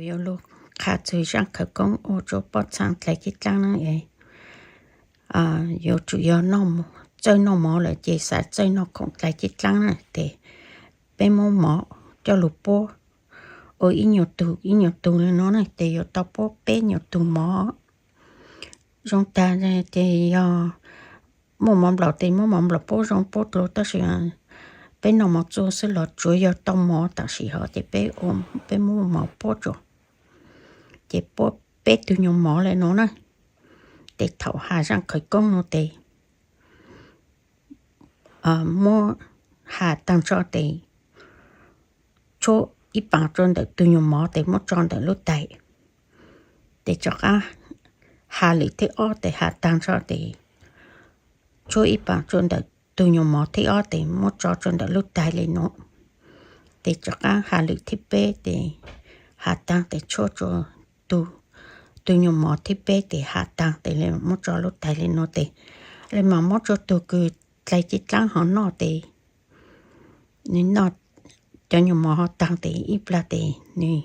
Yuav lug qha txug zaaj khawv koob ua rua pob txhaa dlais ceeb dlaab na es, yuav tsum yog txawj noj mov lawm ces xaav txawj noj khoom dlais ceeb dlaab na tes peb muab mov coj lug puab ua ib nyuas tug ib nyuas tug le nuav na tes yuav tau puab peb nyuas tug mov. Zoo taag ces yog muaj mov nplaum tes muab mov nplaum puab zoo puab dlua tab sis peb noj mov txuj xwb los tsuav yog tau mov tam sim hov ces peb, peb muab mov puab rua ces puab peb tug nyuas mov le nuav na. Tes thaum has zaaj khawv koob nuav tes muab has taag nrho tes tshuab ib paas rua ntawm tug nyuas mov tes muab tso ntawm lub tais. Tes rov qaab has lwm thib ob tes has taag nrho tes tshuab ib paas rua ntawm tug nyuas mov thib ob tes muab tso rua ntawm lub tais le nuav. Tes rov qaab has lwm thib peb tes has taag tes tshuab rua tug, tug nyuas mov thib peb tes has taag tes le muab tso lub tais le nuav tes le mas muab rua tug kws dlais ceeb dlaab hov noj tes nwg noj cov nyuas mov hov taag tes ib plag tes nwg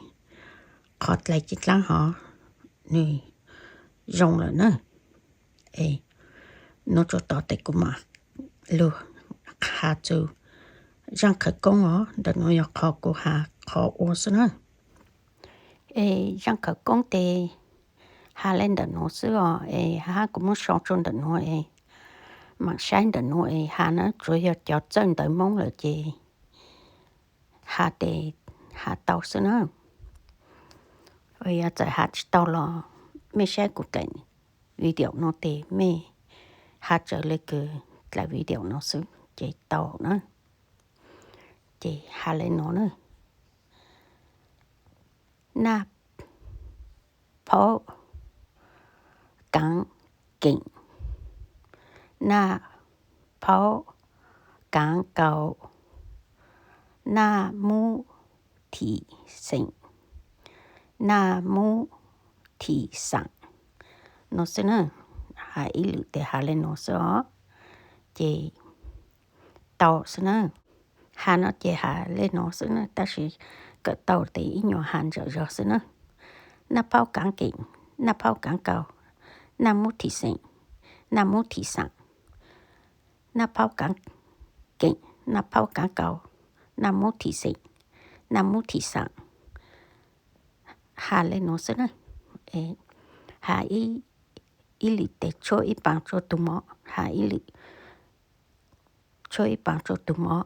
qhov dlais ceeb dlaab hov nwg zoo lawm na. Es nuav tsuas tod tes kuv mam lug has txug zaaj khawv koob os, ntawm nuav yog qhov kuv has qhov ua xwb na. Es zaaj khawv koob tes has le ntawm nuav xwb os, es hab kuv muab sau rua ntawm nuav es mam saib ntawm nuav es has na, tsuav yog cov txawj ntawv Moob lawm ces has tes has tau xwb na. Yog txawm has tsis tau los mej saib kuv dlaim video nuav tes mej has raws le kws dlaim video nuav xwb ces tau na. Ces has le nuav na: Naj phaub kaav keem, naj phaub kaav kaus, naj mub thim xeem, naj mub thim xaam. Nuav xwb na, has ib lwm tes has le nuav xwb os, ces tau xwb na. Has no ces has le nuav xwb na, tab sis kawm tau tes ib nyuas has ntsawm zog xwb na. Naj phaub kaav keem, naj phaub kaav kaus, naj mub thim xeem, naj mub thim xaam, naj phaub kaav keem, naj phaub kaav kaus, naj mub thim xeem, naj mub thim xaam. Has le nuav xwb na. Has ib lwm tes tshuab ib paas rua tug mov, has ib lwm tshuab ib paas rua tug mov,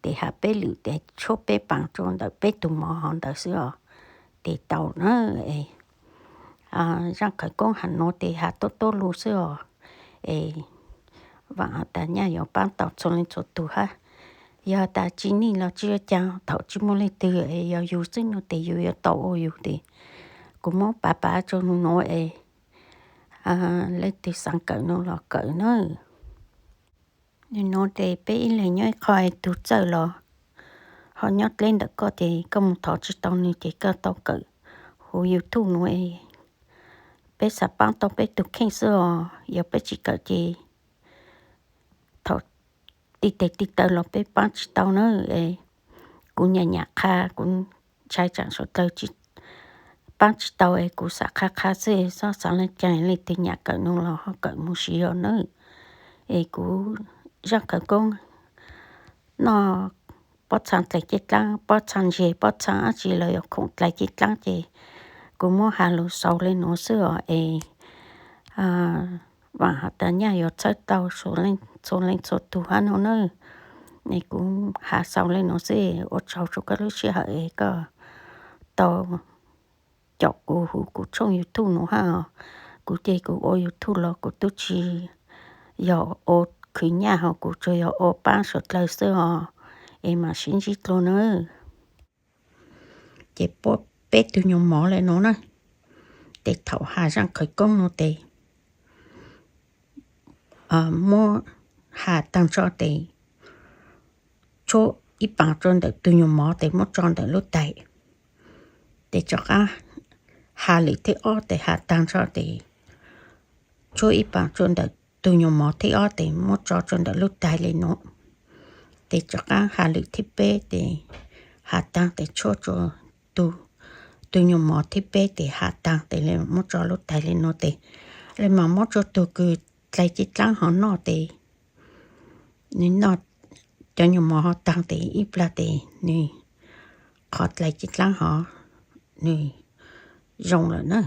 tes has peb lwm tes tshuab peb paas rua ntawm peb tug mov hov ntawd xwb os, tes tau na. Zaaj khawv koob has nuav tes has tuab tuab lug xwb os. Es vaam has tas nyaj yuav paab tau txhua leej txhua tug hab. Yog tas tsis nij los tsis ua caag, thaum tsis muaj leej twg es yog yug xwb no tes yug yuav tau ua yug tes kuv muab pav pav rua nuav es leej twg xaav kawm no los kawm na. Nuav tes peb ib leeg nyob ib qho, tug txawj los ho nyob dleb ntawm koj ces koj mus thov tsis tau nws ces koj tau kawm huv YouTube nuav es peb xav paab tau peb tug kheej xwb os. Yog peb tsis kawm ces thaum tij tes tij taw los peb paab tsis tau na. Kuv nyam nyam qha, kuv ntshai tsaam suav dlawg paab tsis tau es kuv xav qha qha xwb, xob xaav leej caag, leej twg nyam kawm no los ho kawm mus siv os nawb. Es kuv zaaj khawv koob noj pob txha dlais ceeb dlaab, pob txha ntse, pob txha dlaab tsi los yog khoom dlais ceeb dlaab ces kuv muab has lug xaus le nuav xwb os es vaam has tas nyaj yuav txhawb tau txhua leej txhua tug hab no nawb. Es kuv has xaus le nuav xwb, ua tsaug rua koj lub sij hawm es koj tau caum kuv huv kuv tshooj YouTube nuav hab. Kuv ces kuv ua YouTube los kuv tub tsis yog ua khwv nyaj hab, kuv tsuas yog ua paab suav dlawg xwb os. Es mam sib ntsib dlua nawb. Ces puab peb tug nyuas mov le nuav na, tes thaum has zaaj khawv koob nuav tes muab has taag nrho tes tshuab ib paas rua ntawm tug nyuas mov tes muab tso ntawm lub tais. Tes rov qaab has lwm thib ob tes has taag nrho tes tshuab ib paas rua ntawm tug nyuas mov thib ob tes muab tso rua ntawm lub tais le nuav. Tes rov qaab has lwm thib peb tes has taag tes tshuab rua tug tus nyuam mos thib peb tes ham taag tes le muab tso lub tais le nuav tes, le mas muab tsua tug kws dlais ci dlaab hov noj tes, nws noj, cov nyuam mos hov taag tes ib plag tes nws qhov dlais ci dlaab hov nws zoo lawm na.